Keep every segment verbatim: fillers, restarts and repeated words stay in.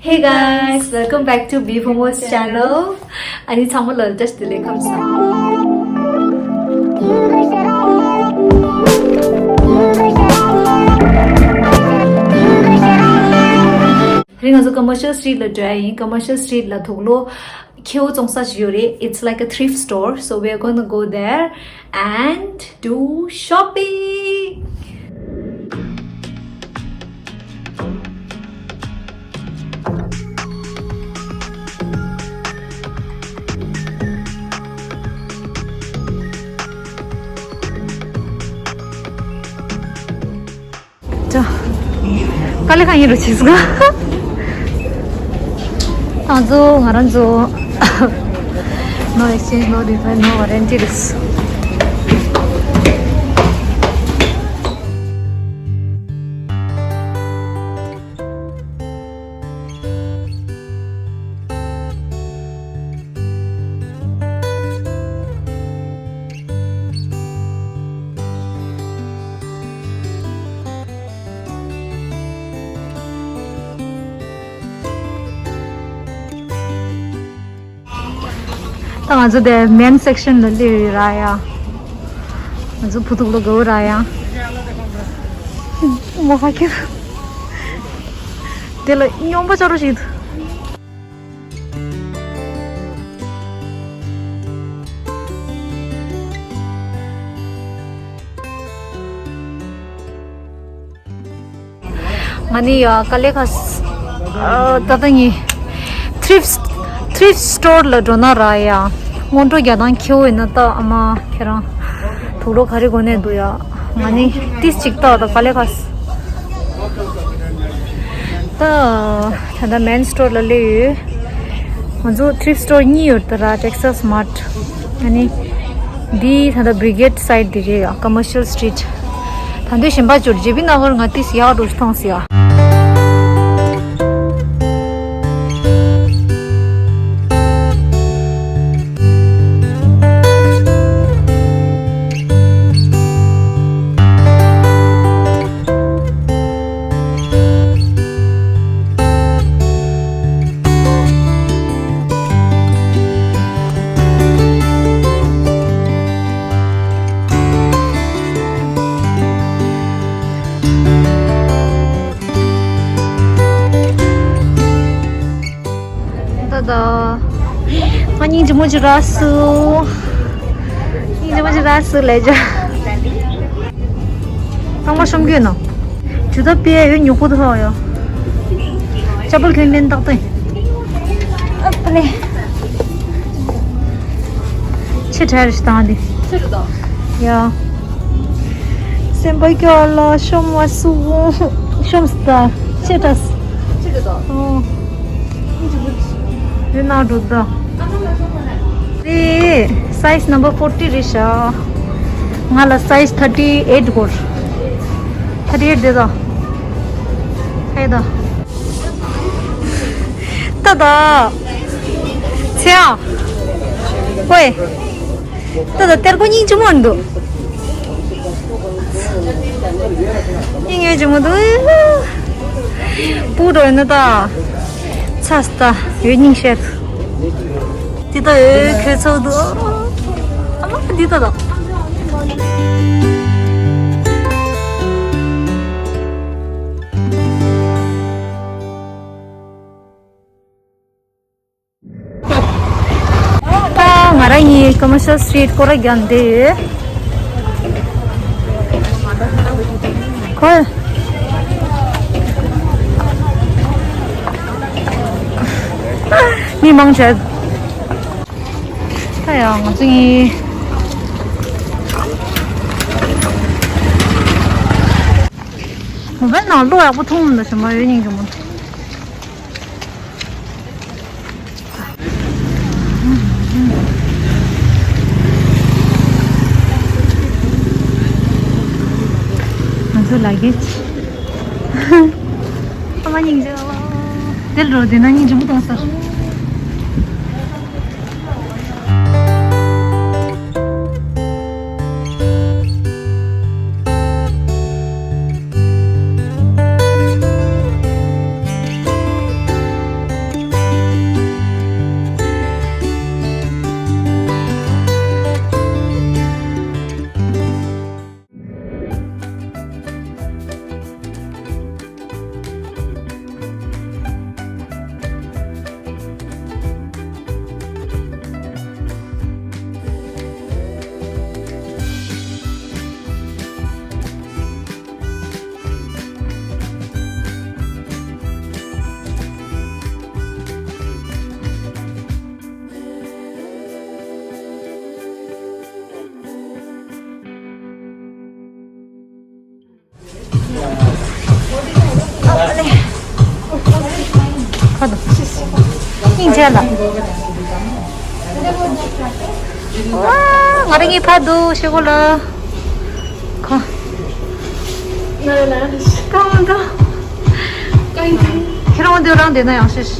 Hey guys, welcome back to B Fomo's channel. ཨ་ནི་ཚང་མ་ལ་བཀྲ་ཤིས་བདེ་ལེགས། ཁམས་བཟང་། དེ་རིང་ང་ཚོ་Commercial Street ལ་འགྲོ་ཡ་ཡིན། Commercial Street ལ་དུག་ལོག་ཁྱེའུ་བཙོང་ས་ཞིག་ཡོད་རེད། It's like a thrift store, so we are gonna go there and do shopping. ཅོ། དཀའ་ལས་ཁག་ཡིན་རུ་ཆེ་སོང་། ང་ཚོ་ང་རང་ཚོ། No exchange, no refund, no warranty རེད། ད་ང་ཚོ་དེ་men section ལ་སླེབས་ཡོད་ར་ཡ། ང་ཚོ་བུ་ཕྲུག་ལ་དགའ་བོ་ར་ཡ། མོ་ཧ་ཁེ། དེ་ལ་སྨྱོན་པ་ཅོག་རོ་ཞིག་འདུག། ང་ནི་ཡ་དཀའ་ལས་ཁག་ཨ། ད་ལྟ་ངས་thrift thrift store ལ་འགྲོ་ན་ར་ཡ། སྔོན་འགྲོ་རྒྱག་སྟངས་ཁྱེའུ་ཡིན་ན་ད་ཨ་མ་ཁྱེད་རང་དུག་ལོག་ག་རེ་གོན་ནས་འདུག་ཡ། ང་ནི་ཏིས་གཅིག་ལྟ་བ་ད་དཀའ་ལས་ཁག། ད་ད་ལྟ་men store ལ་སླེབས་ཡོད། ང་ཚོ་thrift store གཉིས་ཡོད་ད་ར། Texas Mart ཨ་ནི། འདི་ད་ལྟ་Brigade side འདི་རེད་ཡ། Commercial Street། ད་འདོད་གཞན་པ་འབྱོར་ཇེ་བི་ན་གར་ང་ཏིས་ཡག་འགྲོ་ཞིག་མཐོང་སི་ཡ། ད་ད། ང་སྙིང་རྗེ་མོ་ཅིག་རག་སོང་། སྙིང་རྗེ་མོ་ཅིག་རག་སོང་ལས་བྱ། ཚང་མ་ཤོམ་གྱོད་ནོ། ཇུ་ད་པེ་ཡོད་ཉོ་ཁུ་ད་ཧོ་ཡོ། ཅ་པལ་ཁྱོད་ལེན་ཏག་ཏོ། ཨ་པ་ལེ། ཆེ་ཕྲ་རེ་ཞིག་བཏང་དེ། ཆེ་རུ་དང་། ཡ། སེམས་པ་སྐྱོ་ལ་ཤོམ་བ་སུ་བོ། ཤོམ་སྟ། ཆེ་ཕྲ། ཆེ་རུ་དང་། ཨོ། དེ་ན་འགྲོ་ད། དེ་size number forty རེད་ཤག། ང་ལ་size thirty eight དགོས། thirty eight དེ་ད། ཧེ་ད། ད་ད། ཚེ་ཨ། ཝེ། ད་ད་གཏེར་སྒོ་སྙིང་རྗེ་མོ་འདུག། སྙིང་རྗེ་མོ་འདུག། སྤུ་འགྲོ་ཡིན་ན་ད། ཚ་སྟ་ཡོད་སྙིང་ཤེད། དེ་ད་ཡོད་ཁོས་ཚོགས་འདུག། ཨ་མ་འདི་ད་ད། ད་ང་རང་གཉིས་Commercial Street སྐོར་ར་རྒྱག་འདི་ཡོད། ཁོ། མི་མང་ཆེ། ད་ཡང་ང་ཚོ་གཉིས། མོ་བན་ནང་ལོ་ཡག་པོ་མཐོང་མི་འདུག་ཞེ་མ་ཡོད་སྙིང་རྗེ་མོ། ང་ཚོ་ལ་གེ་ཆི། ཨ་མ་སྙིང་རྗེ། དེར་འགྲོ་དེ་ན་སྙིང་རྗེ་མོ་གཏོང་ས། ཕར་འདུག་སྙིང་རྗེ་ལ། ཝ། ང་རང་གཉིས་ཕར་འདུག་ཤོག་གུ་ལ། ཁོ། ང་རང་ལ། ཀང་ཀང་། ཀང་ཀང་། ཁྱེད་རང་འདི་རང་བསྡད་ན་ཡང་ཤེས།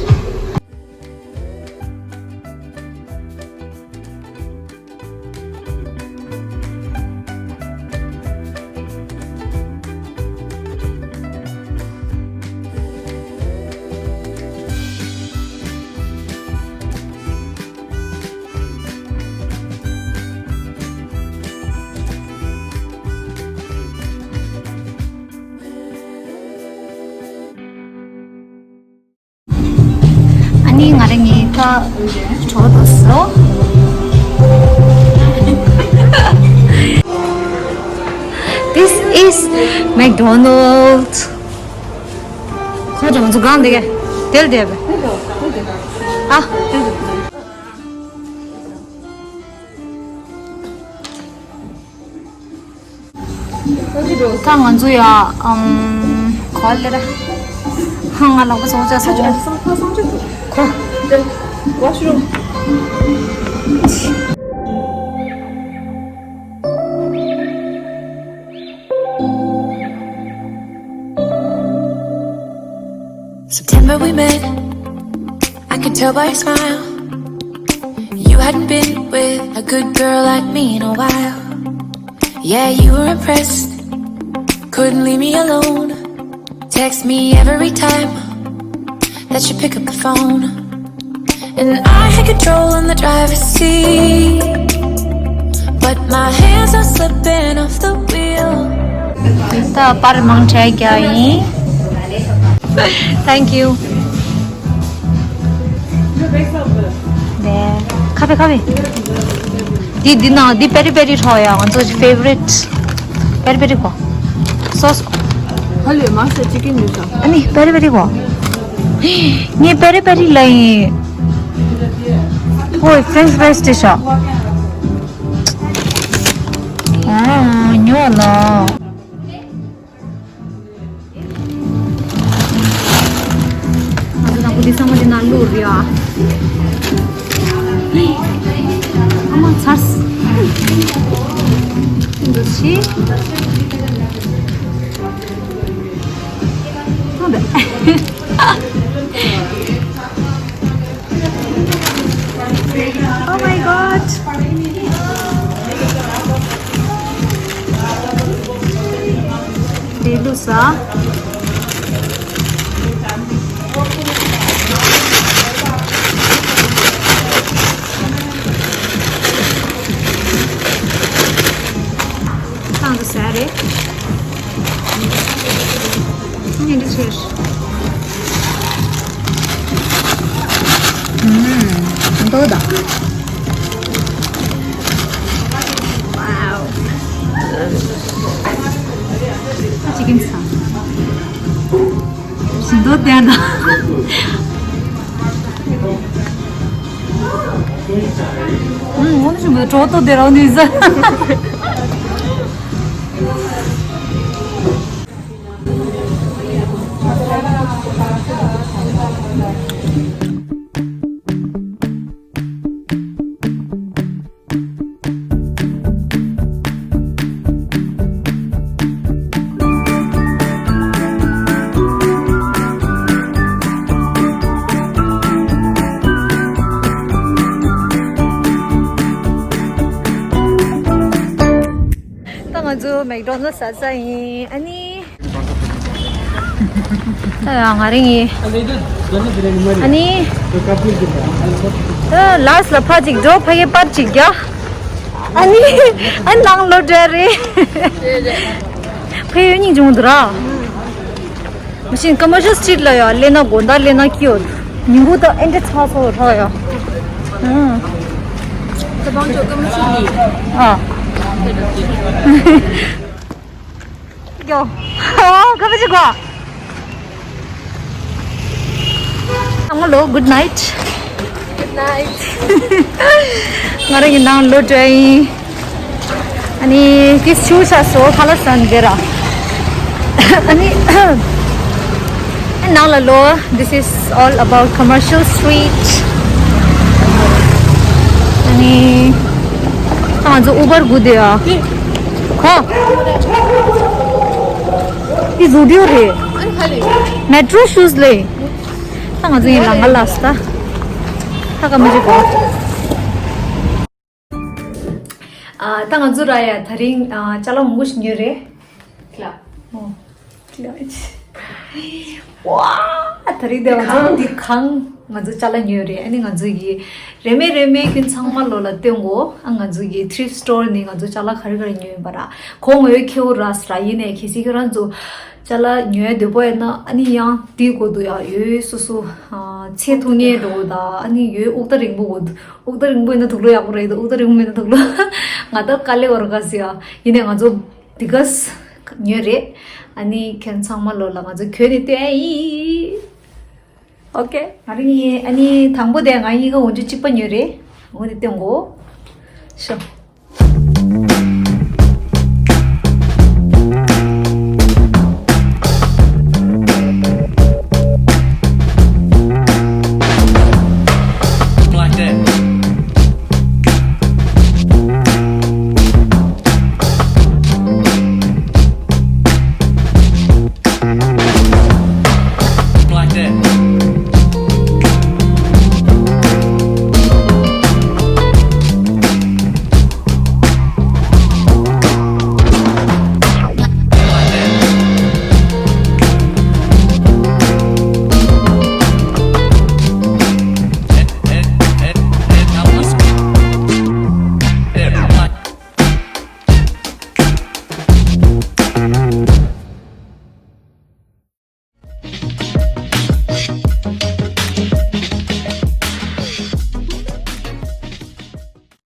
ཨ་ནི་ང་རང་གཉིས་ཀ་གྲོ་དོ་སོ། This is McDonald's. ཁོ་ཚོ་ང་ཚོ་གང་འདི་ག་དེལ་དེ་བས། ཨ། ད་ང་ཚོ་ཡ་ཨམ་ག་ལེ་ར། ང་ལག་པ་སོང་ཆ་སོང་། ཁོ། September we met, I could tell by your smile. You hadn't been with a good girl like me in a while. Yeah, you were impressed, couldn't leave me alone. Text me every time that you pick up the phone. And I had control in the driver's seat, but my hands are slipping off the wheel. ད་པར་མང་ཆེ་རྒྱ་ཡིན། Thank you. ཁ་ཕེ་ཁ་ཕེ། འདི་འདི་ན་འདི་པེ་རི་པེ་རི་ཧྲོ་ཡ། ང་ཚོ་ཕེ་ཝ་རིཊ་པེ་རི་པེ་རི་གོ། སོ་སོ། ཧ་ལས་མ་ཟད་ཅི་ཀིན་ནུ་ས། ཨ་ནི་པེ་རི་པེ་རི་གོ། ངས་པེ་རི་པེ་རི་ལ་ཡིན། ཧོ་ཕེན་ཕེ་རེན་ཆི་ཏི་ཤ། ཨ་ཉོ་ལ། ང་ཚོ་དང་པོ་འདི་ཚང་མ་འདི་ནང་བླུགས་རེད་ཨ། ཨ་མ་ཚར་སོང་། འདི་ཕྱི། ཐོང་དེ། Oh my god. དེ་ལུས་ས། ཐང་དུ་ཟ་རེད། ཉིན་འདི་ཆེ། ཨུམ། འདོད་ད། Wow. ཅི་གིན་ཚང་། ཞིང་དུ་བསྟན་ན། ཨུམ། ངོ་ནི་ཞིང་དུ་གྲོགས་ཏོ་དེ་རང་ནུས་ས། ད་ང་ཚོ་མེག་ཌོ་ནལ་ཟ་ས་ཡིན། ཨ་ནི། ད་ཡང་ང་རང་ཡིན། ཨ་ནི། ད་ལཱས་ལ་ཕར་ཅིག་འགྲོ། ཕ་གི་པར་ཅིག་རྒྱག་ཨ་ནི། ཨ་ནང་ལོག་འགྲོ་རེད། ཕ་གི་ཡོད་སྙིང་རྗེ་མོ་འདུག་ར། མ་གཞི་ཀ་མར་ཤལ་སི་ཊི་རིཊ་ལ་ཡང་སླེབས་ན་དགོང་དག་སླེབས་ན་སྐྱིད་ཡོད། ཉིན་གུང་དང་ཨེ་འདྲ་ཚ་སོ་ར་ཡ། ཨང་། ད་བང་ཅོ་ཀ་མར་ཤལ་གྱི། ཨ། ཡོ། ཨ། ཀ་མར་ཤལ་གོ། ཨ་མ་ལོ། Good night. Good night. ང་རང་གི་ནང་ལོག་འགྲོ་ཡིན། ཨ་ནི་ཏིས་ཆུ་ཤ་སོ་ཁ་ལ་སན་དེ་ར། ཨ་ནི། ཨ་ ནང་ལ་ལོ། This is all about Commercial Street. ཨ་ནི། ད་ང་ཚོ་Uber་སྒུག་བསྡད་ཡོད། ཁོ། འདི་Zudio་རེད། Metro Shoes་ལས། ད་ང་ཚོ་ཡིན་ལང་ང་ལ་སྟ། ད་ག་མི་འཇིག་གོ། ཨ། ད་ང་ཚོ་ར་ཡ་དེ་རིང་ཨ་ཅ་ལག་མང་པོ་ཞིག་ཉོས་རེད། ལ། ཨོ། ཝ། དེ་རིང་དེ་ང་ཚོ་འདི་གང་ང་ཚོ་ཅ་ལག་ཉོས་རེད། ཨ་ནི་ང་ཚོ་གི་རེ་མེད་རེ་མེད་ཁྱོད་ཚང་མ་ལོ་ལ་སྟོན་གོ། ཨ། ང་ཚོ་གི་Thrift Store་ནས་ང་ཚོ་ཅ་ལག་ག་རེ་ག་རེ་ཉོས་ཡིན་པ་ར། གོང་འོས་ཁེའུ་ར་སི་ར་ཡིན་ནས་གལ་སྲིད་ཁྱོད་རང་ཚོ་ཅ་ལག་ཉོས་འདོད་པ་ཡོད་ན། ཨ་ནི་ཡང་དེའི་སྐོར་དུ་ཡང་ཡོད་སོ་སོ། ཨ། ཚད་ཐུག་ཉེ་འགྲོ་གོ་ད། ཨ་ནི་ཡོད་ཨུག་ཏ་རིང་པོ་གོ་འདུག་ཨུག་ཏ་རིང་པོ་ཡིན་ན་དུག་ལོ་ཡག་པོ་རེད་འདུག་ཨུག་ཏ་རིང་པོ་མེད་ན་དུག་ལོ། ང་ད་དཀའ་ལས་བར་ག་སི་ཡ། ཡིན་ནས་ང་ཚོ་དེ་ག་ཉོས་རེད། ཨ་ནི་ཁྱེད་ཚང་མ་ལོ་ལ་ང་ཚོ་གྱོན་ནས་སྟོན་ཨེ་ཡིན། ཨོ་ཀེ། ང་རང་གཉིས་ཨ་ནི་དང་པོ་དེ་ང་གཉིས་ཀ་འོན་ཆུ་གཅིག་པ་ཉོས་རེད། འོ་དེ་སྟོན་གོ། ཤོ།